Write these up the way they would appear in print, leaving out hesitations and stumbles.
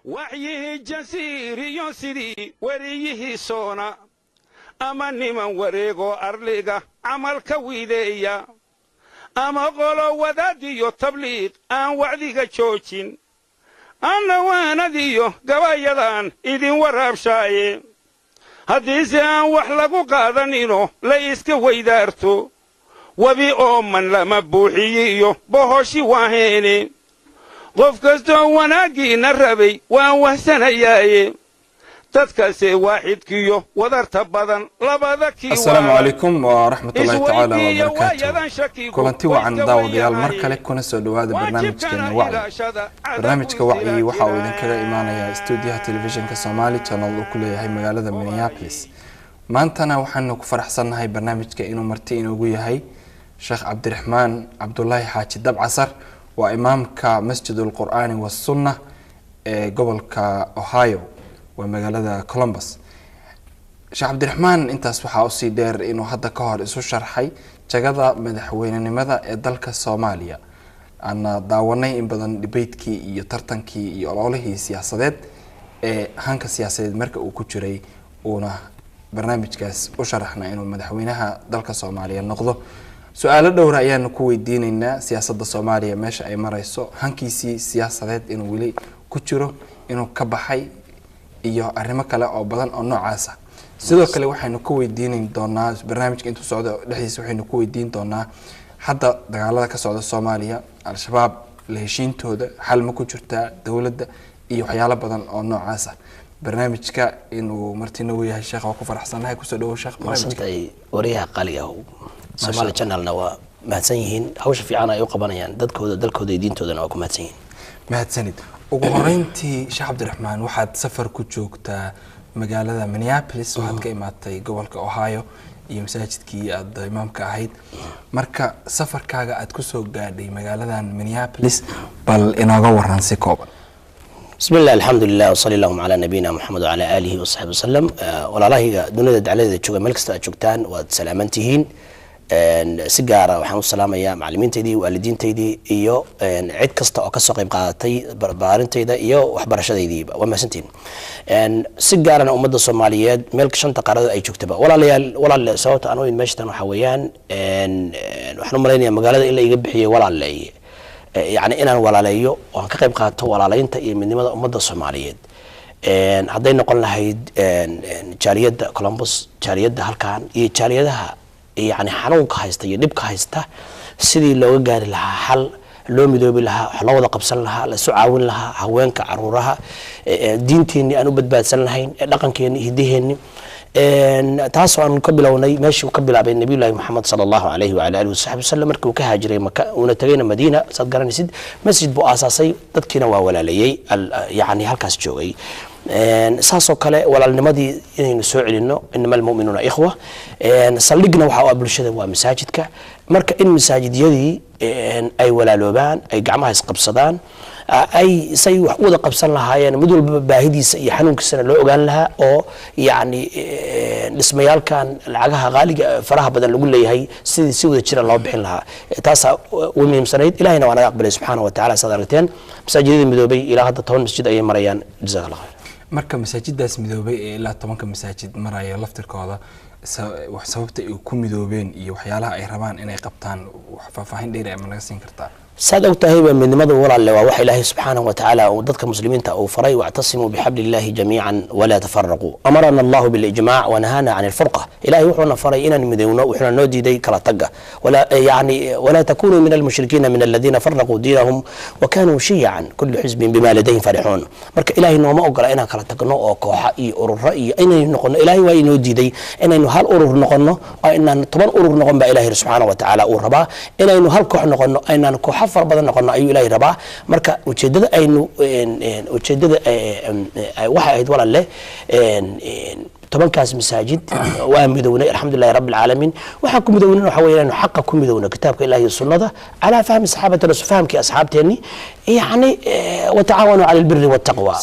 Wacyihii jasiiriyo sidii weriyihii soona ama niman wareegoo arliga camalka wiideeya ama qolo wadaadiyo tabliiq aan wacdiga joojin anna waanadiyo gabayadan idin waraabshaaye haddiise aan wax lagu qaadanino la iska weydaarto webi ooman lama buuxiyiyo bohoshi waaheene qof kastoo wanaaggiinna rabay waan wahsanayaaye dadkase waaxidkiyo wadarta badan labada kii. Asalaamu calaykum waraxmat ullaahi tacaala wabarakaatu. Kulanti wacan daawadayaal, mar kale kuna soo dhawaada barnaamijkeena Wacyi. Barnaamijka Wacyi waxa uu idinkaga imaanayaa stuudiyaha telefishinka Somali Channel uu ku leeyahay magaalada Minneapolis. Maantana waxaanu ku faraxsannahay barnaamijka inuu marti inoogu yahay Sheekh Cabdiraxmaan Cabdulaahi Xaaji Dabcasar, waa imaamka Masjid Alqur'aani Wasunna ee gobolka Ohio, waa magaalada Columbus. Sheekh Cabdiraxmaan intaas waxaa usii dheer inuu hadda ka hor isu sharxay jagada madaxweynenimada ee dalka Soomaaliya, aana daawanay in badan debatekii iyo tartankii iyo ololihii siyaasadeed ee hanka siyaasadeed marka uu ku jiray, uuna barnaamijkaas u sharaxna inuu madaxweynaha dalka Soomaaliya noqdo. Su-aalo dhowra ayaanu ku weydiineynaa siyaasadda Soomaaliya meesha ay mareyso, hankiisii siyaasadeed inuu weli ku jiro, inuu ka baxay iyo arrimo kale oo badan oo noocaasa. Sidoo kale waxaynu ku weydiin doonaa barnaamijka intuu socdo dhexdiisa, waxaynu ku weydiin doonaa hadda dagaalada ka socda Soomaaliya, Al-Shabaab la heshiintooda xal ma ku jirtaa dowladda iyo waxyaalo badan oo noocaasa. Barnaamijka inuu marti noogu yahay sheekh waa ku faraxsanahay. Kusoo dhawow, sheekh, barnaamijka. Mahadsantahay wariyaha qaaliga ah. Somali Channelna waa mahadsan yihiin, hawsha fiican ay u qabanayaan dadkooda, dalkooda iyo diintoodana waa ku mahadsan yihiin. Mahadsanid. Ugu horeyntii, Sheekh Cabdiraxmaan, waxaad safar ku joogtaa magaalada Minneapolis, waxaad ka imaatay gobolka Ohio iyo masaajidkii aad imaamka ahayd. Marka safarkaaga aad kusoo gaadhay magaaladan Minneapolis bal inooga waran si kooban. بسم الله، الحمد لله، وصلى اللهم على نبينا محمد وعلى آله وصحبه وسلم. Walaalahayga dunida dacladeeda jooga, meel kasta aad joogtaan waad salaaman tihiin. Si gaara waxaan u salaamayaa macallimiintaydii, waalidiintaydii iyo cid kasta oo kasoo qayb qaadatay barbaarintaydii iyo waxbarashadaydiiba, waa mahadsantihiin. Si gaarana ummadda Soomaaliyeed meel shanta qaaradood ay joogtaba. Walaalayaal, walaal, sababta aan u imid meeshatan waxaa weeyaan, waxaan u malaynayaa magaalada in la iga bixiyey walaaleeye, yacni inaan walaaleeyo oo aan ka qayb qaato walaaleynta iyo midnimada ummadda Soomaaliyeed, hadday noqon lahayd jaaliyadda Columbus, jaaliyadda halkan iyo jaaliyadaha yacni xanuunka haysta iyo dhibka haysta, sidii looga gaari lahaa xal, loo midoobi lahaa, wax loo wada qabsan lahaa, la isu caawin lahaa, haweenka, caruuraha, diinteenni aan u badbaadsan lahayn, dhaqankeenni, hiddaheenni, taasoo aan ka bilownay meeshii uu ka bilaabay Nabiyullahi Maxamed sala Allahu alayhi wala alihi wasaxbi wasallam markii uu ka haajiray Maka uuna tagayna Madiina. Saad garanaysid, masjid buu aasaasay, dadkiina waa walaaleeyey yacni halkaas joogay. Saasoo kale walaalnimadii inaynu soo celino, inama almu'minuuna ikhwa. Saldhigna waxa u ah bulshada waa masaajidka. Marka in masaajidyadii ay walaaloobaan, ay gacmaha isqabsadaan, ay say wax u wada qabsan lahaayeen, mid walbaba baahidiisa iyo xanuunkiisana loo ogaan lahaa, oo yacni dhismayaalkan lacagaha qaaliga faraha badan lagu leeyahay sidii si wada jira loo bixin lahaa, taasaa ugu muhiimsanayd. Ilahayna waa naga aqbalay subxaana wa tacala. Saad aragteen, masaajidada midoobay ilaa hadda 10 masjid ayay marayaan. Jazaak Allah khayr. Marka masaajidaas midoobay ee ilaa 10-ka masaajid maraya laftirkooda, wax sababta ay ku midoobeen iyo waxyaalaha ay rabaan inay qabtaan, wax faahfaahin dheeri ama naga siin kartaa? Saad og tahayba, midnimada, walaalle, waa waxa Ilaahay subxaanahu wa tacaala uu dadka muslimiinta uu faray: wactasimuu bixabli illahi jamiican walaa tafaraquu. Amarana Allahu bilijmac wanahaana can alfurqa. Ilahay wuxuuna faray inaan midowno, wuxuuna noo diiday kala tagga. Yani walaa takunuu min almushrikiina min aladiina faraquu diinahum wakanuu shiyacan kulu xisbin bima ladayhim farixuun. Marka Ilaahay nooma ogola inaan kala tagno oo kooxa iyo ururo iyo inaynu noqono. Ilaahay waa inoo diiday inaynu hal urur noqono oo inaan 10 urur noqon baa Ilahay subxaana wa tacaala uu rabaa. Inaynu hal koox noqono, aynaan kooxo fara badan noqono ayuu Ilaahay rabaa. Marka ujeedada aynu ujeedada waxay ahayd, walaale, 10-kaas masaajid waa midownay, alxamdulilahi rabbi alcaalamiin. Waxaan ku midownan waxa weeye inaynu xaqa ku midowno, kitaabka Ilahi iyo sunnada, calaa fahmi saxaabati rasul, fahamkii asxaabteenni, yacni watacaawanuu cala albiri waltaqwa.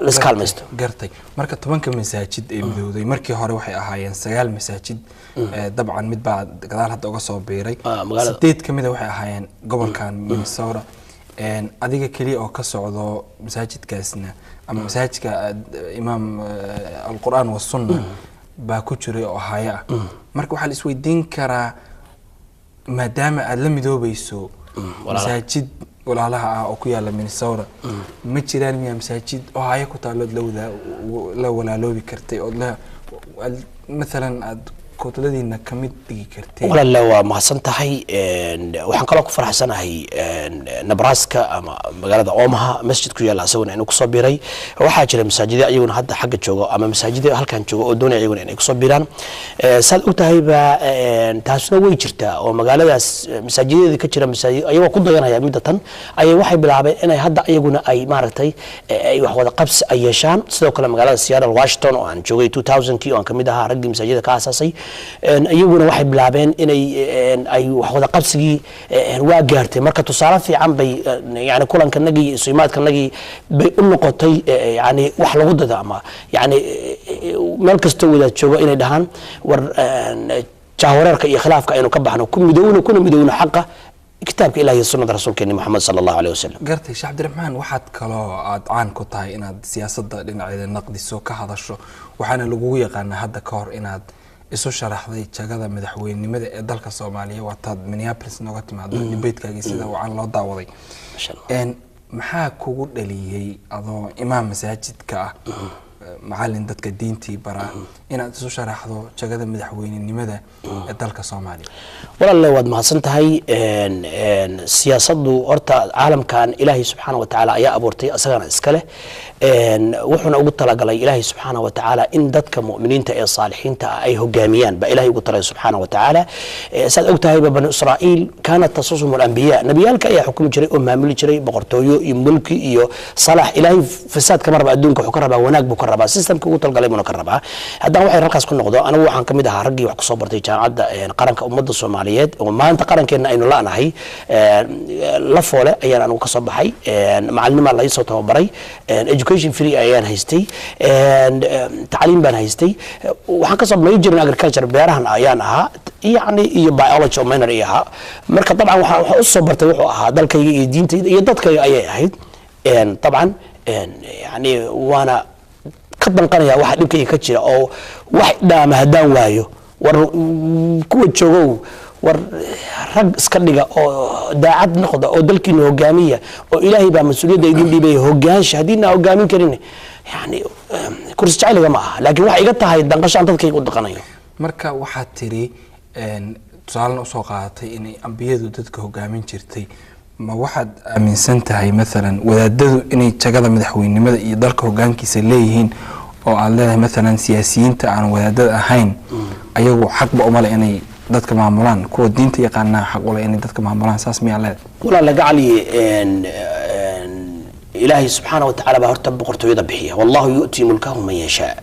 Laiskaalmaysto. Gartay. Marka 10-ka masaajid ee midowday markii hore waxay ahaayeen sagaal masaajid. Dabcan mid baa gadaal hadda uga soo biiray. Magaalada. Sideed ka mida waxay ahaayeen gobolkan Minnesota. Adiga keliya oo ka socdo masaajidkaasna ama masaajidka imaam alqur'aan wasunna baa ku jiray oo haya ah. Marka waxaa la isweydiin karaa, maadaama aada la midoobayso masaajid walaalaha ah oo ku yaala Minnesota, ma jiraan miyaa masaajid oo haya ku taalood la walaaloobi kartay ood la maalan aada kootladiina ka mid dhigi karteen? Walaale, waa mahadsan tahay. Waxaan kaloo ku faraxsanahay Nebraska ama magaalada Omaha masjid ku yaalla asaguna inuu kusoo biiray. Waxaa jira masaajidyo ayaguna hadda xagga jooga ama masaajidyo halkan jooga oo doonaya ayaguna inay kusoo biiraan. Saad og tahayba, taasna way jirtaa oo magaaladaas masaajidyada ka jira masaajid ayagoo ku dayanaya midda tan ayay waxay bilaabeen inay hadda ayaguna ay maaragtay ay wax wada qabsi ay yeeshaan. Sidoo kale magaalada Seattle, Washington oo aan joogay 2000kii oo aan kamid ahaa raggii masaajida ka aasaasay, iyaguna waxay bilaabeen inay ay wax wada qabsigii waa gaartay. Marka tusaale fiican bay yani kulankanagii iyo isuimaadkanagii bay u noqotay, yani wax lagu dado ama yani meel kastoo wadaad joogo inay dhahaan war jahwareerka iyo khilaafka aynu ka baxno, ku midowno kuna midowno xaqa kitaabka Ilahi iyo sunnada rasuulkeeni Moxamed sala Allahu aleyh wasalam. Gartay. Sheekh Cabdiraxmaan, waxaad kaloo aada caan ku tahay inaad siyaasadda dhinaceeda naqdiso, ka hadasho, waxaana lagugu yaqaanaa hadda ka hor inaad isu sharaxday jagada madaxweynenimada ee dalka Soomaaliya, waataad Minneapolis nooga timaado debatekaagii sida wacan loo daawaday. Masha Allah. Maxaa kugu dhaliyey adoo imaam masaajidka ah, macalin dadka diintii baraa, inaad isu sharaxdo jagada madaxweynenimada ee dalka Soomaaliya? Walaalle, waad mahadsan tahay. Siyaasaddu horta caalamkan Ilaahay subxaana wa tacaala ayaa abuurtay, asagana iska leh. Wuxuuna ugu talagalay Ilaahay subxaana wa tacaala in dadka mu'miniinta ee saalixiinta ah ay hogaamiyaan baa Ilaahay ugu talagalay subxaana wa tacaala. Saad og tahayba, Banu Israa'iil kaanat tasusuhum alambiyaa, nabiyaalka ayaa xukumi jiray oo maamuli jiray boqortooyo iyo mulki iyo salaax. Ilaahay fasaad kama raba adduunka, wuxuu ka rabaa wanaag buu ka rabaa, systemka ugu talagalay buuna ka rabaa. Haddaan waxay halkaas ku noqdo, anigu waxaan kamid ahaa raggii wax kusoo bartay jaamacadda qaranka ummadda Soomaaliyeed oo maanta qarankeenna aynu la'nahay. La Foole ayaan anigu kasoo baxay, macalinimaa la soo tababaray, education free ayaan haystay, tacliim baan haystay. Waxaan kasoo major in agriculture, beerahan ayaan ahaa yani, iyo biology oo minor i ahaa. Marka dabcan waxaa usoo bartay wuxuu ahaa dalkayga iyo diintayda iyo dadkayga ayay ahayd. Dabcan yani waana ka danqanaya waxa dhibkayga ka jira oo wax dhaama haddaan waayo. War kuwa joogow, war rag iska dhiga oo daacad noqda oo dalkiina hogaamiya, oo Ilaahay baa mas-uuliyadda idin dhiibaya hogaansha. Haddiina hogaamin karin, yani kursi jeceliga ma aha, laakiin waxay iga tahay danqasho aan dadkayga u daqanayo. Marka waxaad tiri, tusaalena usoo qaadatay inay ambiyadu dadka hogaamin jirtay, ma waxaad aaminsan tahay maalan wadaadadu inay jagada madaxweynenimada iyo dalka hogaankiisa leeyihiin, oo aad leedahay maalan siyaasiyiinta aan wadaadada ahayn ayagu xaqba umale inay dadka maamulaan, kuwa diinta yaqaanaa xaq ule inay dadka maamulaan, saas miyaa leedahay? Walaala gacali, Ilaahay subxaana wa tacaala baa horta boqortooyada bixiya. Wallahu yu'ti mulkahu man yashaa.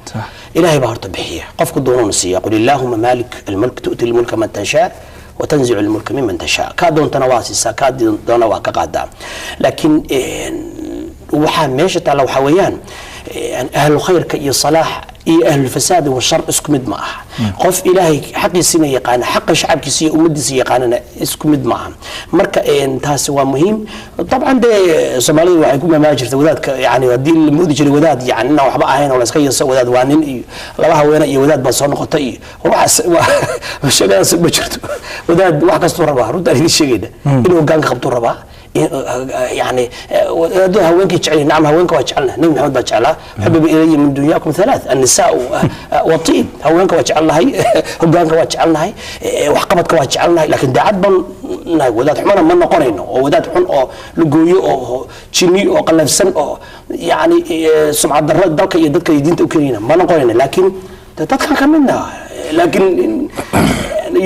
Ilaahay baa horta bixiya, qofku doonuuna siiya. Qul illaahuma maalik almulk tu'ti almulka man tashaa watanzicu almulka miman tashaa. Kaa doontana waa siisaa, kaa doona waa ka qaadaa. Laakiin waxaa meesha taalla waxaa weeyaan ahlu khayrka iyo salaax iyo ahlulfasaad wa shar isku mid ma aha. Qof Ilaahay xaqiisina yaqaana, xaqa shacabkiisa iyo ummadiisa yaqaanana isku mid ma aha. Marka taasi waa muhiim. Dabcan dee Soomaalidu waxay ku maamaali jirtay wadaadka, yani haddii la moodi jiray wadaad yani inaan waxba ahayn oo la iska yeeso, wadaad waa nin iyo laba haweene iyo wadaad baa soo noqota iyo waxaas waa sheegadaas ma jirto. Wadaad wax kastuu rabaa, runtaan idin sheegayna, inuu hogaanka qabtuu rabaa. Yani wadaadada haweenkay jecel yihiin. Nacam, haweenka waa jecelnahay, Nabi Maxamed baa jeclaa. Xubiba ilaya min dunyaakum thalath, annisaa watiib. Haweenka waa jecelnahay, hogaanka waa jecelnahay, waxqabadka waa jecelnahay, laakiin daacad baan nahay. Wadaad xumana ma noqonayno oo wadaad xun oo lugooyo oo jinni oo qallafsan oo yani sumcad darro dalka iyo dadka iyo diinta u keenayna ma noqonayno, laakiin dadkan ka midna. Laakiin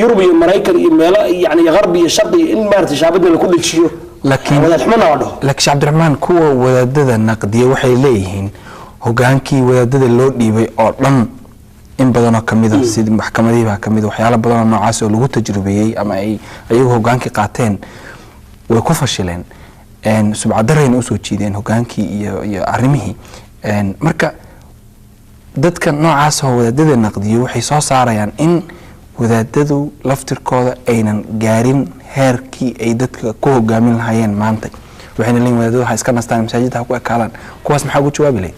Yurub iyo Maraykan iyo meelo yani garbi iyo sharqi in maaragtay shaabadna laku dhejiyo laakiin wadaad xumana la dhaho. Laakiin Sheekh Cabdiraxmaan, kuwa wadaadada naqdiya waxay leeyihiin hogaankii wadaadada loo dhiibay oo dhan in badanoo kamid a, sida maxkamadihii baa kamid a, waxyaalo badanoo noocaas oo lagu tajrubeeyey ama ay ayagu hogaankii qaateen way ku fashileen, subcadarayna usoo jiideen hogaankii iyo arrimihii. Marka dadka noocaas oo wadaadada naqdiyo waxay soo saarayaan in wadaadadu laftirkooda aynan gaarin heerkii ay dadka ku hogaamin lahaayeen maanta. Waxayna leeyihin wadaadadu ha iska nastaan, masaajidda ha ku ekaadaan. Kuwaas maxaa ugu jawaabi lahayd?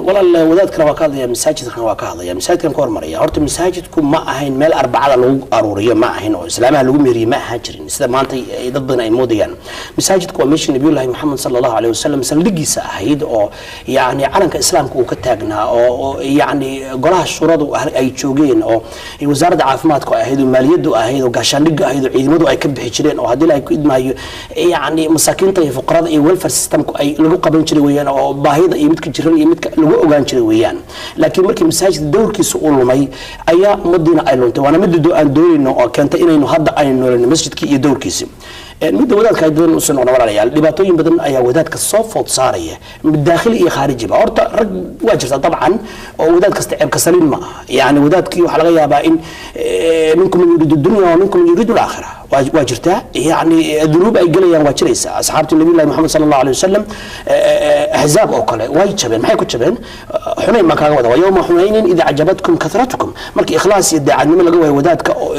Walaal, wadaadkana waa ka hadlaya, masaajidkana waa ka hadlaya. Masaajidkan ka hormaraya. Horta masaajidku ma ahayn meel arbacada lagu aruuriyo, ma ahayn oo islaamaha lagu meeriyo, ma ahaan jirin sida maanta ay dad badan ay moodayaan. Masaajidku waa meeshii Nabiyullaahi Maxamed sala Allahu alayhi wasalam saldhigiisa ahayd, oo yacni calanka islaamka uu ka taagnaa, oo yacni golaha shuradu ay joogeen, oo wasaaradda caafimaadku ay ahayd, oo maaliyaddu ahayd, oo gaashaandhigga ahayd, oo ciidamadu ay ka bixi jireen, oo haddii Ilaahay ku idmaayo yacni masaakiinta iyo fuqarada iyo welfare systemku ay lagu qaban jiray weeyaan, oo baahida iyo midka jiran iyo midka lagu ogaan jiray weeyaan. Laakiin markii masaajidka dowrkiisa uu lumay ayaa ummadiina ay luntay, waana midda aan doonayno oo keentay inaynu hadda aynu noolino masjidkii iyo dowrkiisi. Midda wadaadka ay badan usoo noqon, walaalayaal, dhibaatooyin badan ayaa wadaadka soo food saaraya, daakhili iyo khaarijiba. Horta rag waa jirta dabcan oo wadaad kasta ceebka saliin ma aha. Yani wadaadkii waxaa laga yaabaa in minkum man yuriidu dunya wa minkum man yuriidu alaakhira, waa jirtaa. Yani dunuub ay gelayaan waa jiraysaa. Asxaabtii Nabiyullahi Maxamed sala Allahu alayhi wasalam, axzaab oo kale way jabeen. Maxay ku jabeen? Xunayn baan kaaga wada, wa yowma xunaynin ida acjabatkum kathratukum. Marka ikhlaas iyo daacadnimo laga waayo wadaadka, oo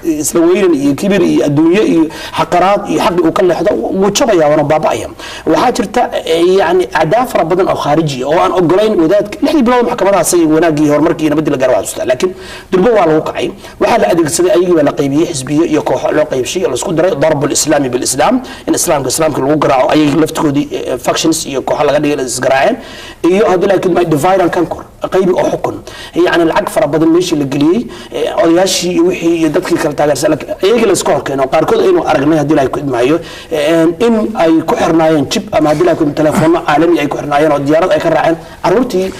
isla weynan iyo kibir iyo adduunye iyo xaqaraad iyo xaqi uu ka leexdo, wuu jabaya waana baaba'aya. Waxaa jirta yani acdaa fara badan oo khaariji oo aan ogolayn wadaadka. 6dii bilood maxkamadahaas iyo wanaaggii, horumarkii iyo nabaddii la gaaro waa xasuustaa, laakiin durbo waa lagu kacay. Waxaa la adeegsaday ayagii baa la qaybiyey, xisbiyo iyo kooxo loo qaybshay oo laisku diray, darbu lislaami bilislaam, in islaamka islaamka lagu garaaco. Ayagii laftigoodii factions iyo kooxo laga dhigay isgaraaceen, iyo haddii laakiin divide and conquer, qaybi oo xukun. Yani lacag fara badan meeshii la geliyey, odayaashii iyo wixii iyo dadkii kala taageersan, laakiin iyagii la iska horkeeno, qaarkood aynu aragnay haddii Ilahay ku idmaayo in ay ku xirnaayeen jib ama haddii Ilahay ku idmo telefoonno caalami ay ku xirnaayeen, oo diyaarad ay ka raaceen, carruurtii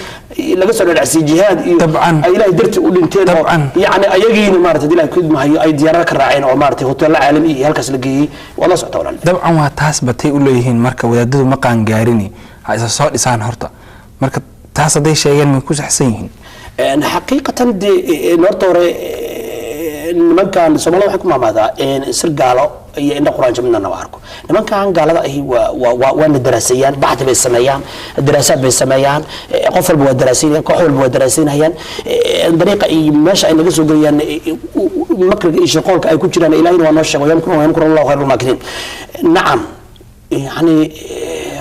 laga soo dhadhacsiyey jihaad iyo ay Ilahay dartii u dhinteen, oo yacni ayagiina maarata haddii Ilahay ku idmahayo ay diyaarado ka raaceen, oo maarata hoteello caalami iyo halkaas la geeyey. Waa la socota, walaal. Dabcan waa taas batay u leeyihiin. Marka wadaadadu ma qaangaarini, ha isa soo dhisaan horta. Marka taas hadday sheegeen, may ku saxsan yihiin? Xaqiiqatan dee horta hore nimankan Soomaalida waxay ku maamaadaa sir gaalo iyo indha quraanjo midna nama arko. Nimankan gaalada ahi waa waana daraaseeyaan, baxdi bay sameeyaan, daraasaad bay sameeyaan, qof walba waa daraaseynayaan, koox walba waa daraaseynayaan, dariiqa iyo meesha ay naga soo gelayaan, makriga iyo shirqoolka ay ku jiraan. Ilahina waa noo sheego, yamkuru wayamkuru Allahu khayru lmaakiriin. Nacam, yani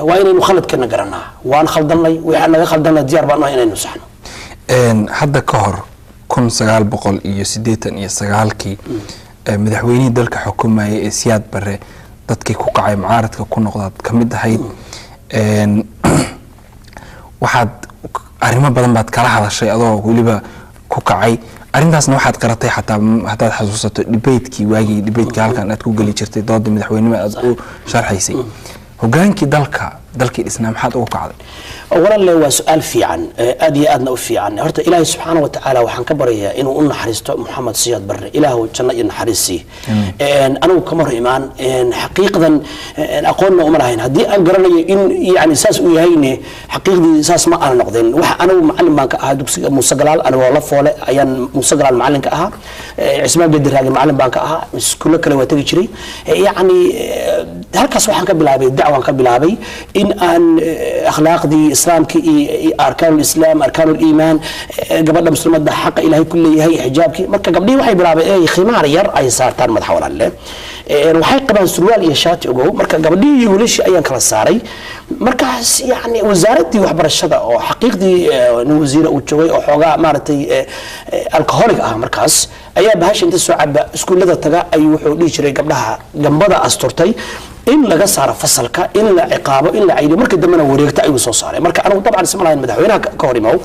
waa inaynu khaladkeena garanaa. Waan khaldanay, wixii naga khaldanay diyaar baan nahay inaynu saxno. Hadda ka hor 1989-kii madaxweynihii dalka xukumayay ee Siyaad Barre dadkii ku kacay mucaaradka ku noqdaad ka mid ahayd. Waxaad arrimo badan baad kala hadashay adoo weliba ku kacay arrintaasna. Waxaad qaratay xataa haddaad xasuusato debatekii, waagii debateka halkan aad ku geli jirtay, doodii madaxweynimo aad u sharxaysay hogaankii dalka, dalkii dhisnaa, maxaad ugu kacday? Walaale, waa su-aal fiican, aad iyo aadna u fiican. Horta Ilaahay subxaana wa tacaala waxaan ka baryayaa inuu u naxariisto Moxamed Siyaad Barre. Ilaahu janno iyo naxariis sii. Anigu kama hor imaan xaqiiqdan, aqoonna uma lahayn. Haddii aan garanayo in yani saas uu yahayne, xaqiiqdii saas ma aana noqdeen. Waxa anigu macalin baan ka ahaa dugsiga Muuse Galaal. Anigoo la foole ayaan Muuse Galaal macalin ka ahaa. Cismaan Gediraage macalin baan ka ahaa. Iskuulo kale waa tegi jiray. Yacni halkaas waxaan ka bilaabay dacwaan ka bilaabay in aan akhlaaqdii islaamka iyo arkaan lislaam, arkaan liimaan, gabadha muslimadda xaqa Ilaahay ku leeyahay, xijaabkii. Marka gabdhihii waxay bilaabeen inay khimaar yar ay saartaan madaxa. Walaalle, waxay qabaan surwaal iyo shaati, ogow. Marka gabdhihii iyo wiilashii ayaan kala saaray. Markaas yani wasaaraddii waxbarashada oo xaqiiqdii nin wasiira uu joogay oo xoogaa maaragtay alcoholic ah markaas ayaa bahasha inta soo caba iskuullada taga ayuu wuxuu dhihi jiray gabdhaha gambada asturtay in laga saaro fasalka, in la ciqaabo, in la caydiyo. Markii dambena wareegta ayuu soo saaray. Marka anigu dabcan isma lahayn madaxweynaha ka hor imow,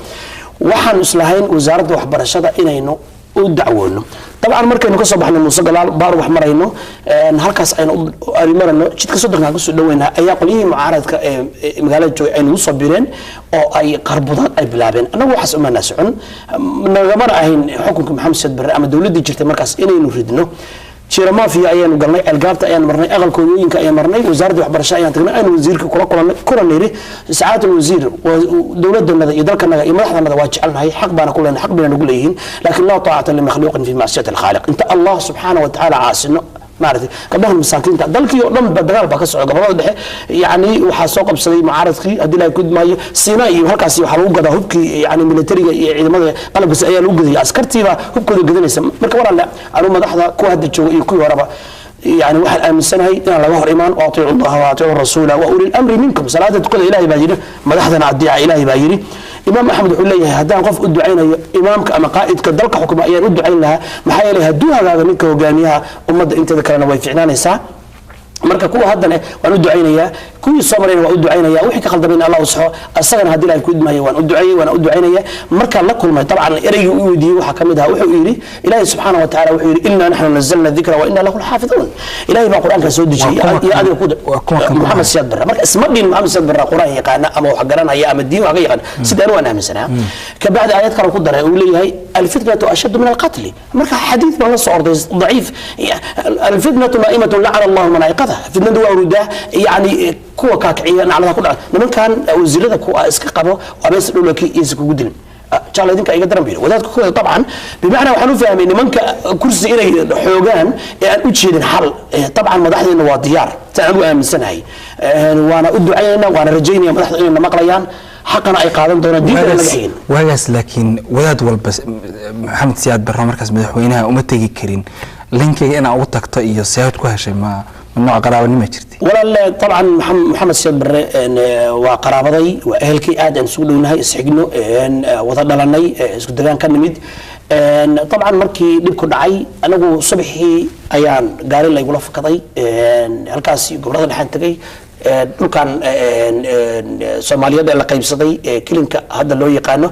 waxaanu islahayn wasaaradda waxbarashada inaynu u dacwoono. Dabcan markaynu kasoo baxnay Muuse Galaal baar wax marayno, halkaas aynu marayno jidka 30-ka kusoo dhaweynaa, ayaa qolyihii mucaaradka ee magaalada joogay ay nagu soo bireen oo ay qarbudaad ay bilaabeen. Annagu waxaas umanaa socon, nagamana ahayn xukunka Maxamed Siyaad Barre ama dowladdii jirtay markaas inaynu ridno. Jira mafia ayaanu galnay, ceelgaabta ayaan marnay, aqalka hooyooyinka ayaan marnay, wasaaradda waxbarasho ayaan tagnay, aynu wasiirka kula kulannay, kuna niri: sacaadatu wasiir, dowladanada iyo dalkanaga iyo madaxdanada waa jecelnahay, xaq baana ku leenahay, xaq bayna nagu leeyihiin, laakiin laa taacata limakhluuqin fi macsiyati alkhaaliq. Inta Allah subxaana wa tacaala caasino maaragtay gabdhahan masaakiinta, dalkii oo dhan ba dagaal baa ka socda. Gobolada dhexe yani waxaa soo qabsaday mucaaradkii. Haddii Ilahay kudmaayo Siina iyo halkaasi waxaa lagu gadaa hubkii, yani militariga iyo ciidamada qalabkiisa ayaa lagu gadaya, askartiibaa hubkooda gadanaysa. Marka walaale, anu madaxda kuwa hadda jooga iyo kuwii horeba Yani waxaan aaminsanahay inaan laga hor imaan, wa atiicu Allaha wa atiicu rasuula wa uli lamri minkum. Salaada tukada Ilahay baa yidhi, madaxdana adeeca Ilahay baa yidhi. Imaam Axmed wuxuu leeyahay, haddaan qof u ducaynayo, imaamka ama qaa'idka dalka xukuma ayaan u ducayn lahaa, maxaa yeelay hadduu hagaago ninka hogaamiyaha, ummadda inteeda kalena way ficnaanaysaa. Marka kuwa haddana waan u ducaynayaa, kuwii soo marayna waan u ducaynaya, wixii ka khaldamayna Allah u saxo. Asagana haddii Ilahay ku idmahayo waan u duceeyey, waan u ducaynaya. Markaan la kulmay, dabcan ereygii u weydiiyey waxaa ka mid ahaa, wuxuu yidhi, Ilaahay subxaana wa tacaala wuxuu yidhi: "Innaa naxnu nazalna dikra wa innaa lahu lxaafiduun." Ilahay baa Qur-aanka soo dejiyey. Waa iyo adiga ku waa kuma kan ku Maxamed Siyaad Barre. Marka isma dhin Maxamed Siyaad Barre Qur-aan yaqaana ama wax garanaya ama diin wax ka yaqaana, sida anu waan aaminsanaa. Kabacdi aayad kale ku daray uu leeyahay: "Alfitnatu ashaddu min alqatli." Marka xadiid baan la soo orday daciif: "Alfitnatu naa'imatun, lacana Allahu man ayqadha." Fitnadu waa urudaa, yani kuwa kaakiciya naclada ku dhaca. Nimankan wasiirada kuwa iska qabo abees dhulaki iyo kugu dilin, jecla idinka iga daran buu yidhi wadaadka ku. Dabcan bimacnaa waxaan u fahmay nimanka kursi inay xoogaan ee aan u jeedin xal. Dabcan madaxdeena waa diyaar, saan anigu aaminsanahay, waana u ducaynayna, waana rajaynaya madaxda inay na maqlayaan, xaqana ay qaadan doonaan, diintana laga xigin. Waagaas laakiin wadaad walba Maxamed Siyaad Barre markaas madaxweynaha uma tegi karin. Linkeyga inaa ugu tagto iyo seed ku heshay, ma nooc qaraabanima jirtay? Walaal, dabcan Maxamed Siyaad Barre waa qaraabaday, waa ehelkay, aad aan isugu dhownahay, isxigno, wada dhalanay, isku degaan ka nimid. Dabcan markii dhibku dhacay, anagu subaxii ayaan gaari laygula fakaday, halkaas gobolada dhexaan tegay, dhulkan Soomaaliyeed ee la qaybsaday ee kilinka hadda loo yaqaano,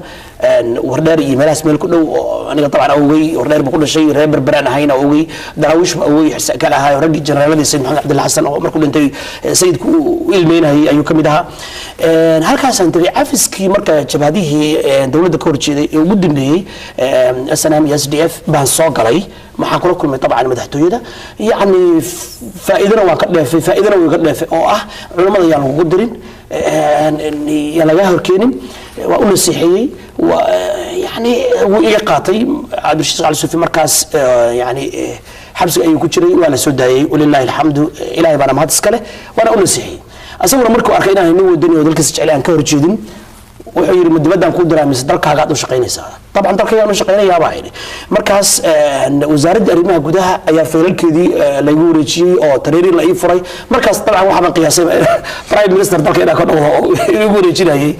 Wardheer iyo meelahaas meel ku dhow, oo aniga dabcan awogey Wardheer buu ku dhashay, reer Berberaan ahayn. Awogey Daraawiish ba awogey kale ahaa, raggii generaaladii Sayid Maxamed Cabdilla Xasan oo markuu dhintay sayidku u ilmeynayay ayuu ka mid ahaa. Halkaasaan tegay cafiskii. Marka jabhadihii dowladda ka horjeeday ee ugu dambeeyey, SNM iyo SDF, baan soo galay. Waxaan kula kulmay dabcan madaxtooyada. Yacni faa'iidana waan ka dheefay, faa'iidana way ka dheefay, oo ah culimmada yaan lagugu dirin, yaan lagaa horkeenin. Waa u nasiixeeyey, waa yani wuu iga qaatay. Cabdirashiid Cali Suufi markaas yani xabsiga ayuu ku jiray, waa la soo daayey, walilaahi alxamdu, Ilaahay baana mahad iska leh. Waana u nasiixeeyey. Asaguna markuu arkay inaan nin wadani oo dalkiisa jecel aan ka horjeedin, wuxuu yidhi: "Ma dibaddaan kuu diraa mise dalkaagaad u shaqaynaysaa?" Dabcan dalkaygaan u shaqaynayaa baa idhi. Markaas wasaaradda arrimaha gudaha ayaa faylalkeedii laygu wareejiyey oo tareerin la ii furay. Markaas dabcan waxaa baan qiyaasay prime minister dalka inaan ka dhowdo oo igu wareejinayay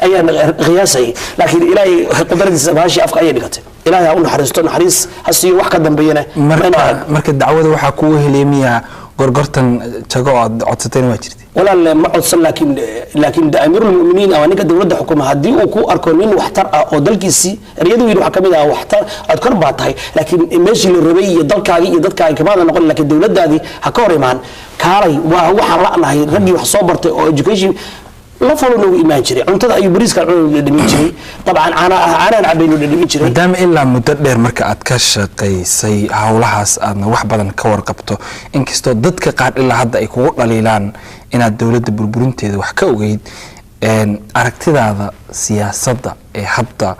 ayaan qiyaasayay, laakiin Ilaahay qudradiisa baashii afka ayay dhigatay. Ilaahay ha u naxariisto, naxariis ha siiyo, wax ka dambeeyana ma inuu marka arag. Marka dacwada waxaa kugu heliyay miyaa gorgortan jago oo aad codsatayna waa jirtay? Walaal, ma codsan, laakiin de amiirulmuminiin ama ninka dowladda xukuma haddii uu ku arko nin waxtar ah oo dalkiisii, ereyadu yidhi waxaa kamid ah: "Waxtar codkor baa tahay, laakiin meeshii la rabay iyo dalkaagii iyo dadkaagii kamaada noqon, laakiin dowladdaadii ha ka hor imaan, kaalay." Waa waxaan la'nahay raggii wax soo bartay oo education la falo noogu imaan jiray. Cuntada ayuu bariiska cunuu dhadhamin jiray, dabcan caana caanahan cabaynu dhadhamin jiray. Maadaama ilaa muddo dheer marka aad ka shaqaysay howlahaas, aadna wax badan ka warqabto, inkastoo dadka qaar ilaa hadda ay kugu dhaliilaan inaad dowladda burburinteeda wax ka ogeyd, aragtidaada siyaasadda ee hadda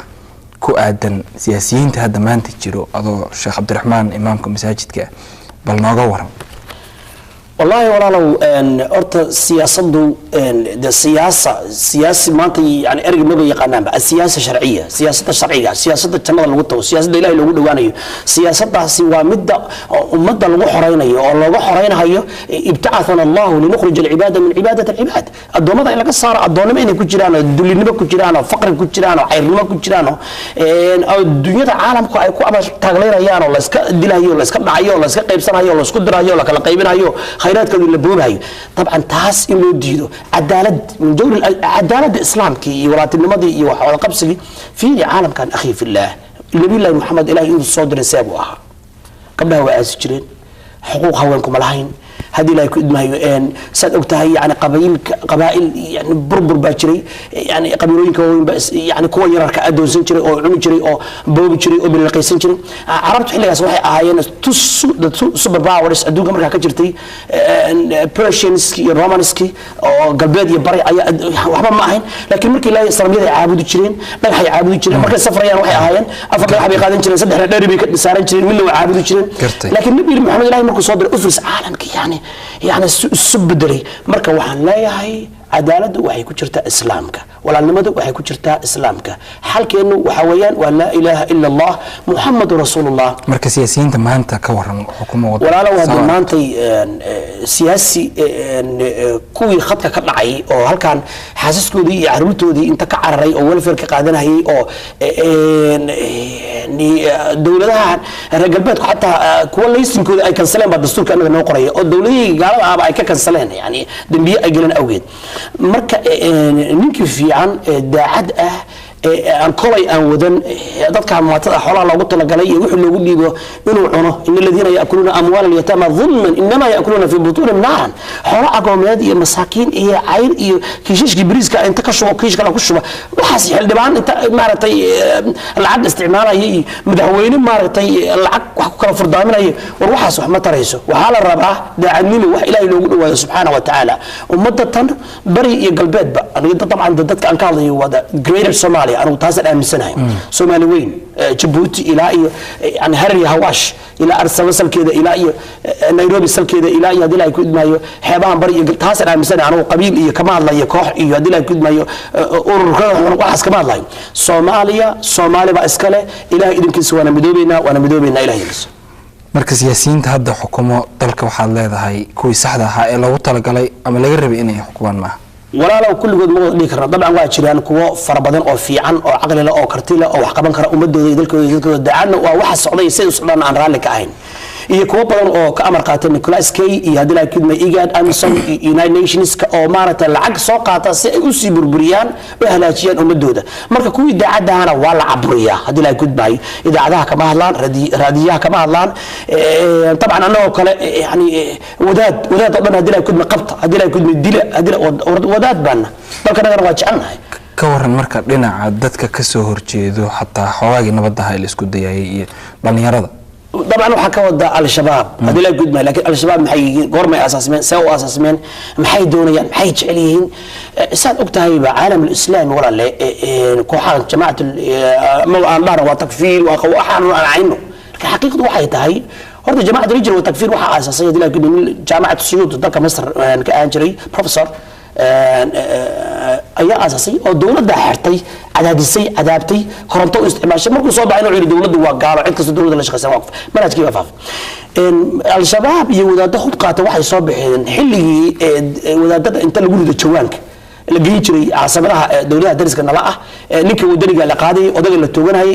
ku aadan siyaasiyiinta hadda maanta jiro, adoo Sheekh Cabdiraxmaan imaamka masaajidka ah, bal nooga waran. Wallaahi walaalow, horta siyaasaddu de siyaasa siyaasi maanta yani ereyga maba yaqaanaanba. Asiyaasa sharciya, siyaasadda sharciga, siyaasadda jannada lagu tago, siyaasadda Ilahay loogu dhowaanayo, siyaasaddaasi waa midda ummadda lagu xoreynayo oo looga xoreynayo. Ibtacathana Allahu linukhrija alcibaada min cibaadati alcibaad. Addoommada in laga saaro addoonnimo inay ku jiraan oo dullinimo ku jiraan oo faqri ku jiraan oo cayrnimo ku jiraan oo dunyada caalamku ay ku ama taagleynayaan oo layska dilayo, layska dhacayo, layska qaybsanayo, laysku dirayo, lakala qaybinayo, khayraadkooda la boobayo. Dabcan taas in loo diido, cadaalad min jawri cadaaladda islaamkii iyo walaatinimadii iyo wax wada qabsigii. Fiiri caalamkan, akhi fillaah, Nabiyullahi Maxamed Ilahay inuu soo diray seebuu ahaa? Gabdhaha waa aasi jireen, xuquuq haweenku ma lahayn. Haddii Ilahay ku idmahayo, saad og tahay, yani qabailka qabaa'il, yani burbur baa jiray, yani qabiilooyinka waaweyn baa yani kuwa yararka adoonsan jiray oo cuni jiray oo boobi jiray oo bilaqaysan jiray. Carabtu xilligaas waxay ahaayeen the two super powers adduunka markaa ka jirtay, Persianski iyo Romanski oo galbeed iyo bari ayaa waxba ma ahayn. Laakiin markii Ilaahay, sanamyada ay caabudi jireen, dhagaxay caabudi jireen. Markay safrayaan waxay ahaayeen afar dhagax bay qaadan jireen, saddexna dheri bay ka saaran jireen, midna waa caabudi jireen. Gartay. Laakiin Nabi Maxamed Ilahay markuu soo diray ufris caalamka yani isu bedelay. Marka waxaan leeyahay Cadaaladdu waxay ku jirtaa islaamka, walaalnimadu waxay ku jirtaa islaamka. Xalkeennu waxa weeyaan waa laa ilaaha ila allah muxamadu rasuulullah. Marka siyaasiyiinta maanta ka waran xukuma waddanka? Walaalow, hadda maantay siyaasi kuwii khadka ka dhacay oo halkan xaasaskoodii iyo caruurtoodii inta ka cararay oo welfare ka qaadanayay oo dowladaha reer galbeedku xataa kuwa laysinkooda ay kansaleen baa dastuurka anaga noo qoraya, oo dowladihii gaalada ahba ay ka kansaleen, yani dembiye ay galeen awgeed. Marka ninkii fiican ee daacad ah ee aan kolay aan wadan dadka maatada xoolaha loogu talagalay iyo wixii loogu dhiibo inuu cuno, in aladiina yaakuluuna amwaala alyataama dhulman inama yaakuluuna fi butuunihim naaran. Xoolo agoomeed iyo masaakiin iyo cayr iyo kiishashkii bariiska inta ka shubo kiish kale ku shuba, waxaas xildhibaan inta maaragtay lacag isticmaalaya iyo madaxweyne maaragtay lacag wax ku kala furdaaminaya, war waxaas wax ma tarayso. Waxaa la rabaa daacadnimo, wax ilaahay loogu dhawaado subxaana wa tacaala. Ummadda tan bari iyo galbeedba, aniga dabcan dadka aan ka hadlayo waa the greater Somalia, anigu taasaan aaminsanahay. Soomaali weyn, Jabuuti ilaa iyo yani Harar iyo Hawaash, ilaa Arsaba salkeeda, ilaa iyo Nairobi salkeeda, ilaa iyo haddii ilaahay ku idmaayo xeebahan bari iyo taasaan aaminsanahay. Anigu qabiil iyo kama hadlayo, koox iyo haddii ilaahay ku idmaayo ururka, waxaas kama hadlayo. Soomaaliya Soomaali baa iska leh, ilaahay idinkiisa waana midoobeynaa, waana midoobeynaa ilahay idinkiisa. Marka siyaasiyiinta hadda xukumo dalka waxaad leedahay kuwii saxda ahaa ee loogu talagalay ama laga rabay inay xukumaan maaha? Walaalow, kulligood ma wada dhihi karna. Dabcan waa jiraan kuwo fara badan oo fiican oo caqli leh oo karti leh oo wax qaban kara ummadooda iyo dalkooda iyo dadkooda, daacadna waa waxa socday siday u socdaan aan raalli ka ahayn, iyo kuwo badan oo ka amar qaatay Nicholas Kay iyo haddii la kidmay IGAD, AMISOM iyo United Nations oo maaragtay lacag soo qaata si ay usii burburiyaan u halaajiyaan ummadooda. Marka kuwii daacadahana waa la caburiyaa, haddii la kudmaayo idaacadaha kama hadlaan, raadiyaha kama hadlaan. Dabcan annagoo kale yani wadaad wadaad oo dhan haddii la kudmay qabta, haddii la kudmay dila, haddii wadaad baana dalkanagana waa jecelnahay. Ka waran marka dhinaca dadka kasoo horjeedo, xataa xoogaagii nabadaha ee la isku dayayay iyo dhalinyarada? Dabcan waxaa ka wada al-shabaab haddii la gudmay, laakiin al-shabaab maxay yihiin? Goormay asaasmeen? See u asaasmeen? Maxay doonayaan? Maxay jecel yihiin? Saad og tahayba caalam alislaami walaale, kooxahan jamacat ma aan dhahna waa takfiir, waa waxaan aan cayno, laakiin xaqiiqdu waxay tahay horta jamacat alhijra wa takfiir waxaa aasaasay haddii la gudmay nin jaamacad suyuud dalka Masr ka ahaan jiray, professor ayaa aasaasay oo dowladda xirtay, cadaadisay, cadaabtay, koronto u isticmaashay. Markuu soo baxay inuu yidhi dowladdu waa gaalo, cid kasta dowladda la shaqaysan waa manhajkii baa faafa. Al-shabaab iyo wadaaddo hub qaata waxay soo baxeen xilligii wadaadada inta lagu rido jawaanka la geyn jiray caasimadaha dowladaha dariska nala ah, ninka wadaniga la qaadayay, odaga la tooganayay,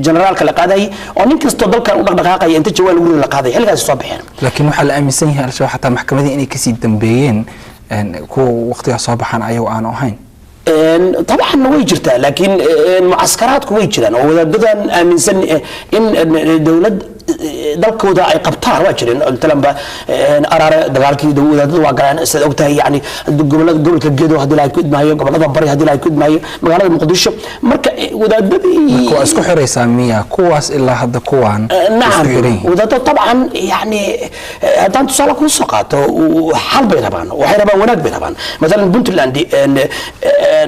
generaalka la qaadayay, oo nin kastoo dalkan u dhaqdhaqaaqaya inta jawaan lagu rido la qaadayay, xilligaasi soo baxeen. Laakiin waxaa la aaminsan yahay al-shabaab xataa maxkamadii inay kasii dambeeyeen kuwa waqtigaa soo baxaan ayago aan ahayn. Dabcan way jirtaa, laakiin mucaskaraadku way jiraan oo wadaadadan aaminsan in dowlad dalkooda ay qabtaan waa jireen. Matalanba Araare dagaalkii wadaadada waa galeen, sidaad ogtahay, yani gobolada gobolka Gedo haddii la ku idmaayo, gobolada bari haddii la ku idmaayo, magaalada Muqdisho. Marka wadaadadii waa isku xiraysaa miya kuwaas ilaa hadda kuwaan? Nacam, wadaado dabcan yani haddaan tusaale kuu soo qaato, xal bay rabaan, waxay rabaan wanaag bay rabaan. Matalan Puntland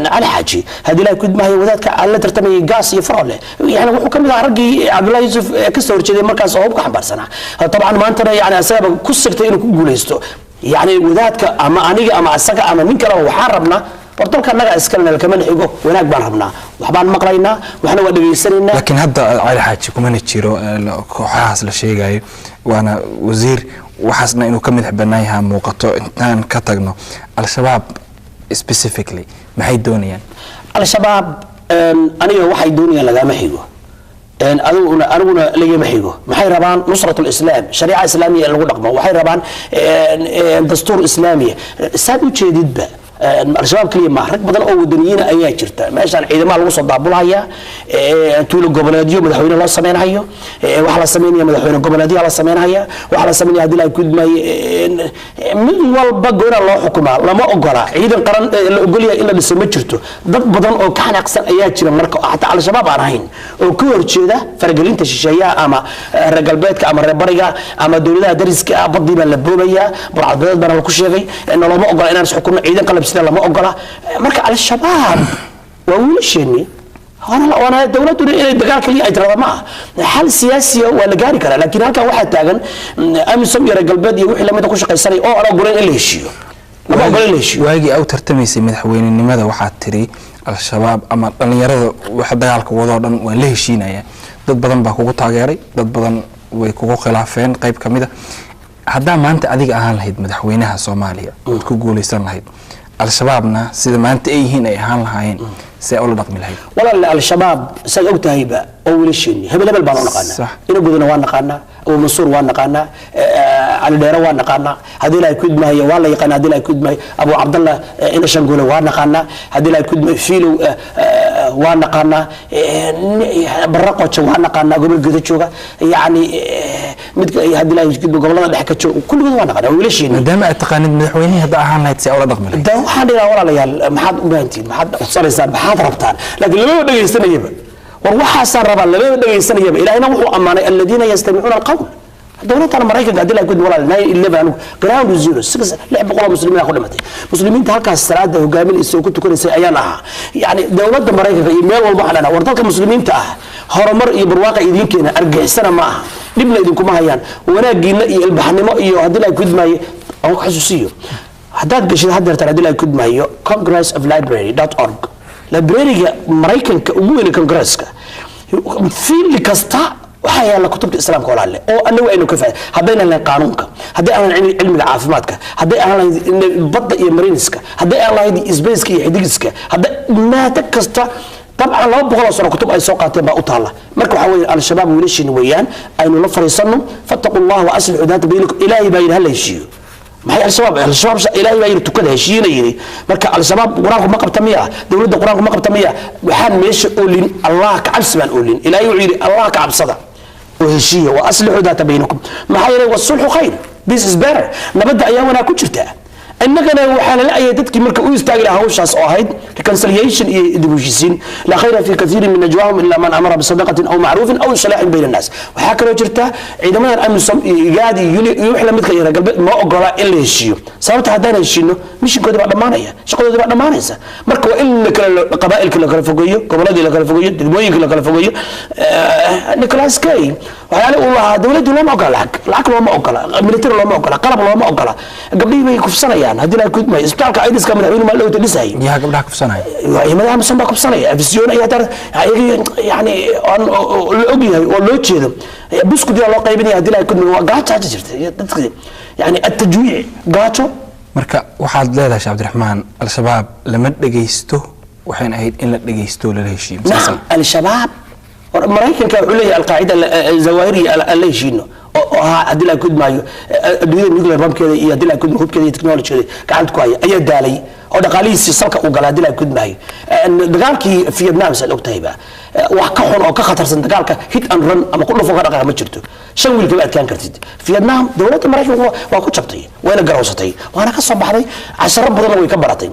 Cali Xaaji haddii la ku idmaayo, wadaadka la tartamayay Gaas iyo Farole, yani wuxuu ka mid ahaa raggii Cabdullahi Yuusuf kasoo horjeeday markaas oo hubka xambaarsanaa. Dabcan maantana yani asagaba ku sigtay inuu ku guuleysto. Yani wadaadka ama aniga ama asaga ama nin kaleba waxaan rabnaa war dalka annaga iskalena kama xigo, wanaag baan rabnaa, waxbaan maqlaynaa, waxna waa dhegaysanaynaa. Laakiin hadda Cali Xaaji kumana jiro kooxahaas la sheegayo, waana wasiir, waxaasna inuu ka madax bannaan yahaa muuqato. Intaan ka tagno al-shabaab specifically, maxay doonayaan? Al-shabaab aniga waxay doonayaan lagama xigo, adiguna aniguna lagama xigo. Maxay rabaan? Nusrat lislaam, shariica islaamiya in lagu dhaqmo waxay rabaan, dastuur islaamiya. Saad u jeedidba al-shabaab keliya maaha, rag badan oo wadaniyiina ayaa jirta. Meeshaan ciidamaha lagu soo daabulhaya, tuulo goboleedyo madaxweyne loo sameynhayo, waxaa la sameynaya madaxweyne goboleedyaha la sameynhaya, waxaa la sameynaya haddii la gudmaayo mid walba goona loo xukumaa. Lama ogola ciidan qaran la ogolyahay in la dhiso ma jirto. Dad badan oo ka xanaaqsan ayaa jira marka xataa al-shabaab aan ahayn oo ka horjeeda faragelinta shisheeyaha ama reer galbeedka ama reer bariga ama dowladaha dariska ah. Badii baa la boobayaa, burcadbadeed baana laku sheegay, noloma ogola inaan isxukunno, ciidan qalab sida lama ogola. Marka al-shabaab waa wiilasheennii, waana dowladuna inay dagaal kaliya ay tirada ma aha, xal siyaasiya waa la gaari karaa. Laakiin halkan waxaa taagan AMISOM iyo reer galbeed iyo wixii lamida ku shaqaysanaya oo aan ogoleyn in la heshiiyo. Lama ogola in la heshiiyo. Waagii au tartamaysay madaxweynenimada waxaad tiri Al-Shabaab ama dhallinyarada waxa dagaalka wadoo dhan waan la heshiinaya. Dad badan baa kugu taageeray, dad badan way kugu khilaafeen. Qayb ka mid a, haddaa maanta adiga ahaan lahayd madaxweynaha Soomaaliya ood ku guuleysan lahayd, Al-Shabaabna sida maanta ay yihiin ay ahaan lahaayeen, see ula dhaqmi lahayd? Walaal, Al-Shabaab saad og tahayba oo wiilasheeni hebel hebel baan u naqaanaa. Ina gudana waa naqaanaa, Abu Mansuur waa naqaanaa, Cali Dheere waa naqaanaa, haddii Ilaahay ku idmaayo waa la yaqaanaa, haddii Ilaahay ku idmaayo Abu Cabdallah ina Shangoole waa naqaanaa, haddii Ilaahay ku idmaayo Fiilow waa naqaanaa, Barre Qojo waa naqaanaa, gobol Gedo jooga, yacni midka haddii Ilaahay ku idmaayo gobolada dhexe ka jooga, kulligood waa naqaanaa, waa wiilasheeni. Maadaama aad taqaanid, madaxweynihii hadda ahaan lahayd, see ula dhaqmi lahayd? Da waxaan dhigaa, walaalayaal, maxaad u baahantihiin, maxaad codsanaysaan, maxaad rabtaan? Laakiin lamaba dhegaysanayaba. War waxaasaan rabaa lamaba dhegaysanayaba. Ilaahina wuxuu ammaanay aladiina yastamicuuna alqawl. Dowladdan Maraykanka haddii la gudbo, walaal, 9/11 anigu ground zero 600 oo muslimiin ku dhimatay, muslimiinta halkaas salaada hogaaminaysa oo ku tukanaysay ayaan ahaa. Yacni dowladda Maraykanka iyo meel walba waxaan dhahnaa, war dalka muslimiinta ah horumar iyo barwaaqa idiin keena, argixisana ma aha, dhibna idinkuma hayaan, wanaagiina iyo ilbaxnimo iyo haddii la gudmaayo aan ku xasuusiyo. Haddaad gashid haddeertan haddii la gudmaayo congress of library org, library-ga Maraykanka ugu weyn, congresska, field kasta waxaa yaala kutubta Islaamka, walaalle, oo anagu aynu ka faa'iido. Haddaynan lahayn qaanuunka, hadday aan lahayn cilmiga caafimaadka, hadday aan lahayn badda iyo mariniska, hadday aan lahayn spaceka iyo xidigiska, hadday maado kasta, dabcan 200 oo sano kutub ay soo qaateen baa u taalla. Marka waxaa weeye, Al-Shabaab wiilashiina weeyaan, aynu la fariisanno. Fattaqu Allah wa aslixuu daata baynakum. Ilaahay baa yidhi hala heshiiyo. Maxay Al-Shabaab? Al-Shabaab Ilaahay baa yidhi tukada, heshiiyana yidhi. Marka Al-Shabaab Qur-aanku ma qabta miya? Dowladda Qur-aanku ma qabta miya? Waxaan meesha oolin Allah ka cabsi baan oolin. Ilaahay wuxuu yidhi Allah ka cabsada oo heshiiya, wa aslixuu daata baynakum. Maxaa yeelay wasulxu khayr, this is better, nabadda ayaa wanaag ku jirta. Innagana waxaa lala ayay dadkii marka u istaagi lahaa hawshaas oo ahayd reconciliation iyo dib u heshiisiin. Laa khayra fi kathiirin min najwaahum illa man amara bisadaqatin aw macruufin aw islaaxin bayna annaas. Waxaa kaloo jirta ciidamadan AMISOM iyo IGAD iyo UNI iyo wix lamidka iyo reer galbeed ma ogola in la heshiiyo. Sababta haddaan heshiino, mishinkoodi baa dhammaanaya, shaqadoodi baa dhammaanaysa. Marka waa in la kala qabaa'ilka la kala fogeeyo, goboladii la kala fogeeyo, degmooyinka la kala fogeeyo. Nicholas Kay waxyaale uu lahaa, dowladdu looma ogola lacag, lacag looma ogola, military looma ogola, qalab looma ogola, gabdhihii bay kufsanayaan. Haddii la kudmayo isbitaalka aidiska madaxweyne maal dhowta dhisayay. Yaa gabdhaha kufsanaya? Ciidamada AMISOM baa kufsanaya, afisyoon ayaa dar ayaga, yani aan la ogyahay oo loo jeedo, buskud yaa loo qaybinaya. Haddii la kudmayo waa gaajo haja jirta dadka, yani atajwiic, gaajo. Marka waxaad leedahay, Sheekh Cabdiraxmaan, Al-Shabaab lama dhegaysto, waxayna ahayd in la dhegaysto, lala heshiiyo. Nacam, Al-Shabaab Maraykanka wuxuu leeyahay Alqaacida zawaahiri aan la heshiino oo ahaa haddii la kudmaayo adduunyada nuclear bombkeeda iyo haddii la kudmayo hubkeeda iyo technologykeeda gacanta ku haya ayaa daalay oo dhaqaalihiisii salka uu galay. Haddii la kudmaayo dagaalkii Vietnam, saad ogtahayba, wax ka xun oo ka khatarsan dagaalka hit and run ama ku dhufo ka dhaqaaqa ma jirto. Shan wiil kama adkaan kartid. Vietnam dowladda Maraykanku waa ku jabtay, wayna garowsatay, waana ka soo baxday, casharo badanna way ka baratay.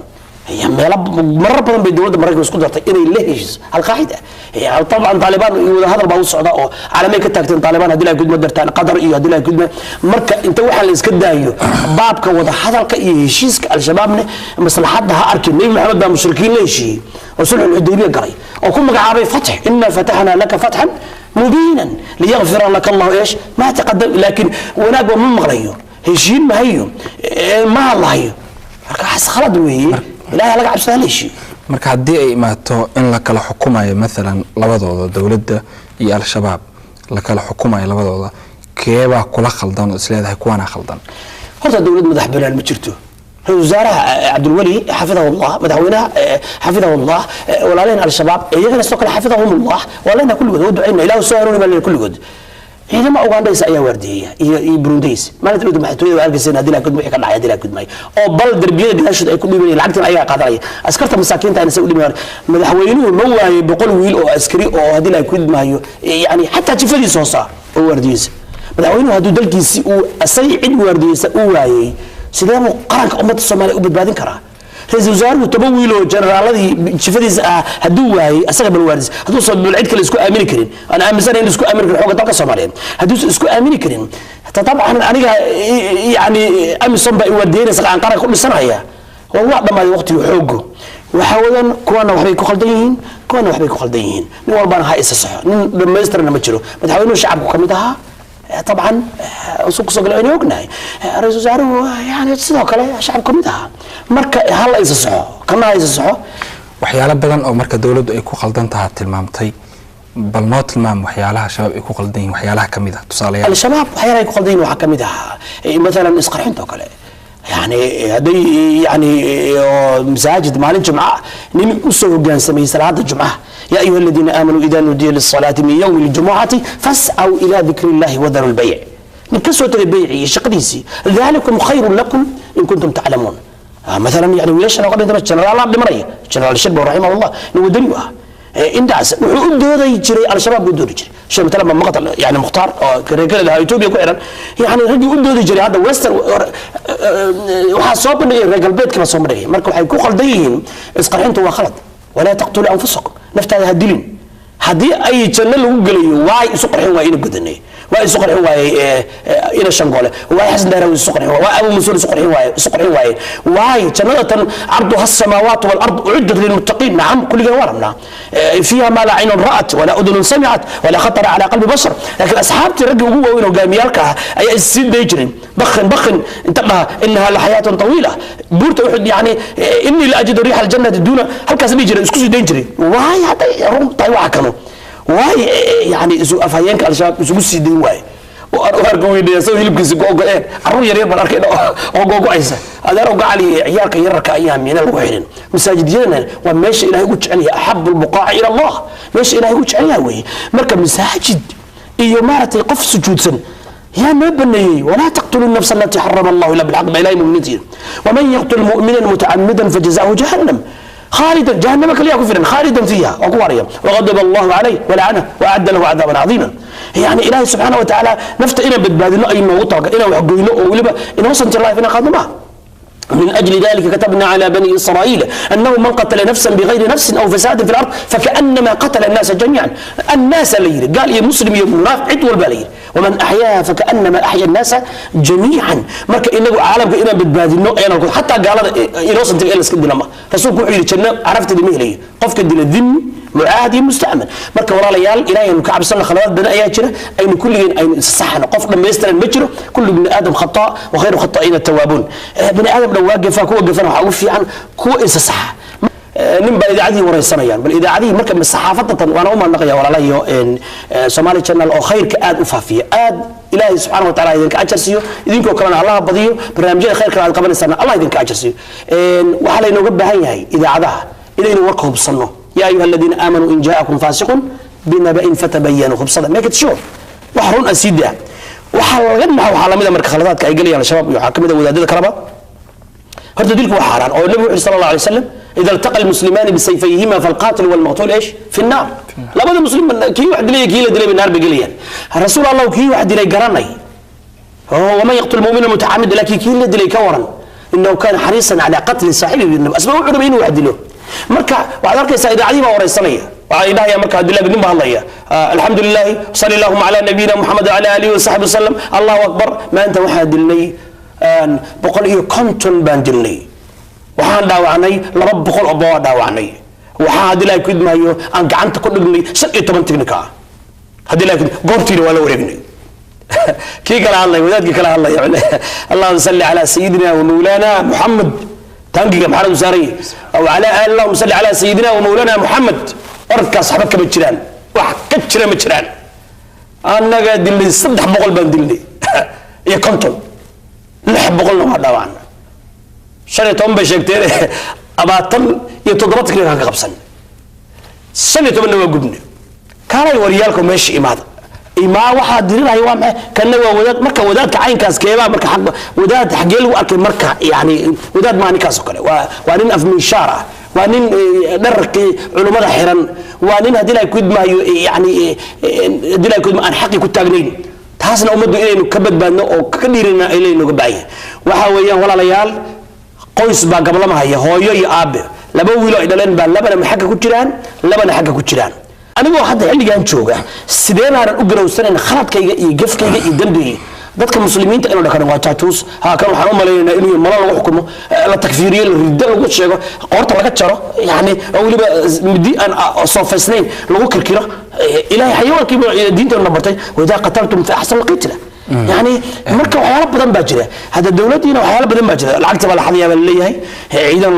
Meelo marar badan bay dowladda Maraykanka isku dartay inay la heshiiso Alqaacida. Dabcan Taalibaan iyo wada hadal baa u socda oo caalamay ka taagteen Taalibaan haddii la gudmo dartaan Qatar iyo haddii la gudmo. Marka inta waxaa la iska daayo baabka wada hadalka iyo heshiiska, Al-Shabaabne maslaxadda ha arkin. Nebi Maxamed baa mushrikiin la heshiiyey oo sulxul Xudaybiya galay oo ku magacaabay fatx, inna fataxna laka fatxan mubiinan liyagfira laka Allahu eesh maa taqadam. Laakiin wanaag ma maqlayo, heshiin mahayo, ma hadlahayo. Marka waxaas khalad weeye, Ilahay laga cabsada, hala heshiiyo. Marka haddii ay imaato in la kala xukumayo maalan labadooda, dowladda iyo Al-Shabaab la kala xukumayo labadooda, keebaa kula khaldan oo isleedahay kuwaanaa khaldan? Horta dowlad madax banaan ma jirto. Ra-iisul wasaaraha Cabdulweli xafidahu Allah, madaxweynaha xafidahu Allah, walaalaheen Al-Shabaab iyagana sidoo kale xafidahum Allah, walaalahena kulligood oo ducayna, Ilaahu soo hanuuni baa leeyahay kulligood. Ciidamo Ugandhays ayaa waardiyeeya iyo Burundays. Maalinta dhowda madaxtooyada waa arkayseen haddii la gudmo wixii ka dhacay, haddii la gudmay oo bal darbiyada gadaashood ay ku dhimanayeen, lacagtan ayagaa qaadanaya, askarta masaakiinta ayna say u dhimanayaan. Madaxweynuhu ma waayey 100 wiil oo askari oo haddii la gudmaayo, yani xataa jifadiisa hoosa oo waardiyeysa? Madaxweynuhu hadduu dalkiisi uu asagii cid waardiyeysa uu waayey, sidee buu qaranka ummadda Soomaaliya u badbaadin karaa? Ra-iisul wasaaruhu 10 wiil oo generaaladii jifadiisa ah hadduu waayey, asaga bal waardis, hadduusan bal cid kale isku aamini karin, aan aaminsanayn in isku aamini karin xoogga dalka Soomaaliyeed, hadduusan isku aamini karin, dabcan aniga yani AMISOM baa i waardiyeynaysa aan qaranka ku dhisanaya. Waa dhammaaday waqtigii xooggo. Waxaa wadan kuwana waxbay ku khaldan yihiin, kuwana waxbay ku khaldan yihiin. Nin walbana ha isa saxo, nin dhammaystirana ma jiro. Madaxweynuhu shacabku ka mid ahaa. Dabcan usu kusoo galay aynu ognahay, ra-iisul wasaaruhu yani sidoo kale shacab ka mid ahaa. Marka hala isa saxo, kana ha isa saxo. Waxyaalo badan oo marka dowladdu ay ku qaldan taha tilmaamtay, bal noo tilmaam waxyaalaha shabaab ay ku qaldan yihiin, waxyaalaha ka mid ah, tusaalayaal. Al-shabaab waxyaalaha ay ku qaldan yihiin waxaa ka mid ahaa mathalan isqarxinta oo kale. Yani hadday yani masaajid maalin jumca nin usoo hogaansamay salaada jumcaha, ya ayuha aladiina aamanuu ida nudiya lisalaati min yowmi ljumucati fascaw ila dikri illahi wadaru lbayc, nin ka soo tagay beycii iyo shaqadiisii, dalikum khayrun lakum in kuntum taclamuun. Mathalan yani wiilashan oo ka dhintay, jeneraal dhimanaya, jeneraal Shirbo raximahullah, nin wadani u ah intaas wuxuu u dooday jiray, al-shabaab buu doodi jiray. Shay matalan ma maqtal yani Mukhtaar oo reerkaleed ahaa Ethiopia ku xiran, yani raggii u doodi jiray hadda western waxaa soo bandhigay, reer galbeedkii baa soo bandhigay. Marka waxay ku qaldan yihiin, isqarxintu waa khalad. Walaa taqtulu anfusakum, naftaada ha dilin. Haddii ay janno lagu gelayo, waay isu qarxin waay ina Godanay, waa isu qarxin waaye ina Shangole, waay Xasan Daarawi isu qarxin waaye, waa Abu Mansuur isu qarxin waaye, isu qarxin waaye. Waay jannada tan carduha الsamaawaat والأرض أعدت للمتقين. نعم, kulligan waa rabnaa. فيها ما لا عين رأت ولا أذن سمعت ولا خطر على قلب بشر. لكن أصحابتي raggii ugu waaweyn hogaamiyaalka ah ayaa is sii day jirin, bakhin bakhin inta dhaha, إنها لحياة طويلة, buurta Uxud, yani إني لأجد ريح الجنة دون halkaas dhihi jiray, isku sii dayn jiray. Waay hadday run tahay waxa kano, waay yani isu afhayeenka al-shabaab isugu sii dayn waaye? Arka weynaya soo hilibkiisa googo-een, carruur yar yar baan arkay oo googo-aysa. Adeer gacali, ciyaalka yararka ayaa miina lagu xirin. Masaajidyadana waa meesha Ilahay ugu jecel yahay, أحب البقاع إلى الله, meesha Ilahay ugu jecel yahay weeye. Marka masaajid iyo maaragtay qof sujuudsan yaa noo baneeyey? ولا تقتلوا النفس التي حرم الله إلا بالحق ba Ilahay muminiinta yidhi. ومن يقتل مؤمنا متعمدا فجزاؤه جهنم خالدا, جهنم كليا كفرا, خالدا فيها وكواريا, وغضب الله عليه ولعنه واعد له عذابا عظيما. يعني الهي سبحانه وتعالى نفت الى بدبادino ay noogu talagalay inaan wax goyno oo weliba innocent life inaan qaadno maaha. من أجل ذلك كتبنا على بني إسرائيل أنه من قتل نفسا بغير نفس أو فساد في الأرض فكأنما قتل الناس جميعا. الناس لير قال يا مسلم يا منافق عد والبالير. ومن أحياها فكأنما أحيا الناس جميعا. marka inagu caalamka inaan badbaadino ayaan xataa gaalada innocent in la iska dila ma. Rasuulku wuxuu yidhi janno carafteeda ma helayo qofka dila dhimmi, mucaahad iyo mustacmal. Marka walaalayaal, Ilaahay aynu ka cabsano. Khaladaad badan ayaa jira, aynu kulligeen aynu isasaxno. Qof dhammaystiran ma jiro. كل ابن آدم خطاء وخير الخطائين التوابون. Bani aadam dhan waa gefaa, kuwa gefana waxaa ugu fiican kuwa isa saxa. Nin baa idaacadihii wareysanayaan, bal idaacadihii marka saxaafadatan waana u mahadnaqaya walaalahiyo Somali Channel oo khayrka aad u faafiya. Aad Ilaahay subxaana wa taala idinka ajar siiyo, idinkoo kalena Allaha badiyo barnaamijyada khayrkana aad qabanaysaan, Allah idinka ajar siiyo. Waxaa laynooga baahan yahay idaacadaha inaynu warka hubsanno. يا أيها الذين آمنوا إن جاءكم فاسق بنبإ فتبينوا. Hubsada, make it sure wax run ah sii daa. Waxaa laga naxa, waxaa lamid a marka khaladaadka ay gelayaan al-shabaab iyo waxaa kamid a wadaadada kaleba. Horta dilku waa xaaraan oo nabigu wuxuu صلى الله عليه وسلم إذا التقى المسلمان بسيفيهما فالقاتل والمقتول إيش في النار. Labada muslim kii wax dilay, kii la dilay naar bay gelayaan. Rasuul Allah, kii wax dilay garanay ومن يقتل مؤمنا متعمدا, laakiin kii la dilay ka waran? إنه كان حريصا على قتل صاحبه asba wuxuu rabay inuu wax dilo. Marka waxaad arkaysaa idaacadii baa wareysanaya, waxaa dhahaya marka Abdullahi bin baa hadlaya, الحمد لله صلى اللهم على نبينا محمد وعلى آله وصحبه وسلم, الله أكبر, maanta waxaa dilnay 150 baan dilnay, waxaan dhaawacnay 200 oo baa dhaawacnay, waxaa haddii Ilaahay ku idmaayo aan gacanta ku dhignay 15 tiknika ah, haddii Ilaahay goobtiina waa la wareegnay. Kii kala hadlay, wadaadkii kala hadlaya, اللهم صل على سيدنا ومولانا محمد, taangiga maxaa lagu saaran yahay, وعلى آل, اللهم صل على سيدنا ومولانا محمد. Orodkaas waxba kama jiraan, wax ka jira ma jiraan. Annagaa dilnay 300 baan dilnay iyo 50, 600-na waa dhaawacna, 15 bay sheegteen, 27 tiknika ka qabsan, 15-na waa gubne. Kaalay waryaalka meesha imaada imaa, waxaa diriraya waa maxay? Kanna waa wadaad. Marka wadaadka caynkaas keebaa marka xaq wadaad xaggee lagu arkay? Marka yani wadaad maa ninkaas oo kale, waa nin afminshaar ah, waa nin dhararkii culummada xiran, waa nin haddii Ilahay ku idmaayo yani haddii Ilahay ku idma aan xaqi ku taagnayn. Taasna ummaddu inaynu ka badbaadno oo ka dhiirina ay leynooga baahan yahay. Waxa weeyaan walaalayaal, qoys baa gablama haya, hooyo iyo aabe, laba wiilo ay dhaleen baa labana xagga ku jiraan, labana xagga ku jiraan. Anigoo hadda xilligan jooga, sidee baanan u garowsanayn khaladkayga iyo gefkayga iyo dembigayga? Dadka Muslimiinta inuu dhakan waa jaajuus, ha kan waxaan u malaynaynaa inuu malo lagu xukumo, la takfiiriyo, la riddo lagu sheego, qoorta laga jaro, yani oo weliba midi aan soofaysnayn lagu kirkiro. Ilaahay xayawaankiiba diinteenu bartay, waidaa qataltum fa axsanu lqitla. Yani marka waxyaalo badan baa jira. Hadda dowladdiina waxyaalo badan baa jira. Lacagta baa la xadayaa baa laleeyahay, ciidan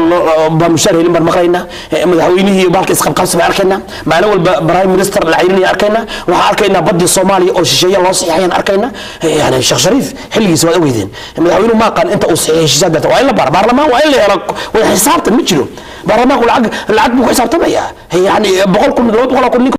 baa mushaar helin baan maqlaynaa, madaxweynihii bahalka isqabqabsi baan arkaynaa, maalin walba prime minister la cayrinaya arkaynaa. Waxaan arkaynaa badii Soomaaliya oo shisheeye loo saxiixayaan arkaynaa. Yani Sheekh Shariif xilligiisa waad ogeydeen, madaxweynuhu ma aqaan inta uu saxiixay heshiisaa darta. Waa in la baara baarlamaan, waa in la helo wada xisaabtan. Ma jiro baarlamaanku lacag buu ku xisaabtamayaa, yani 100,000, 200,000 nin.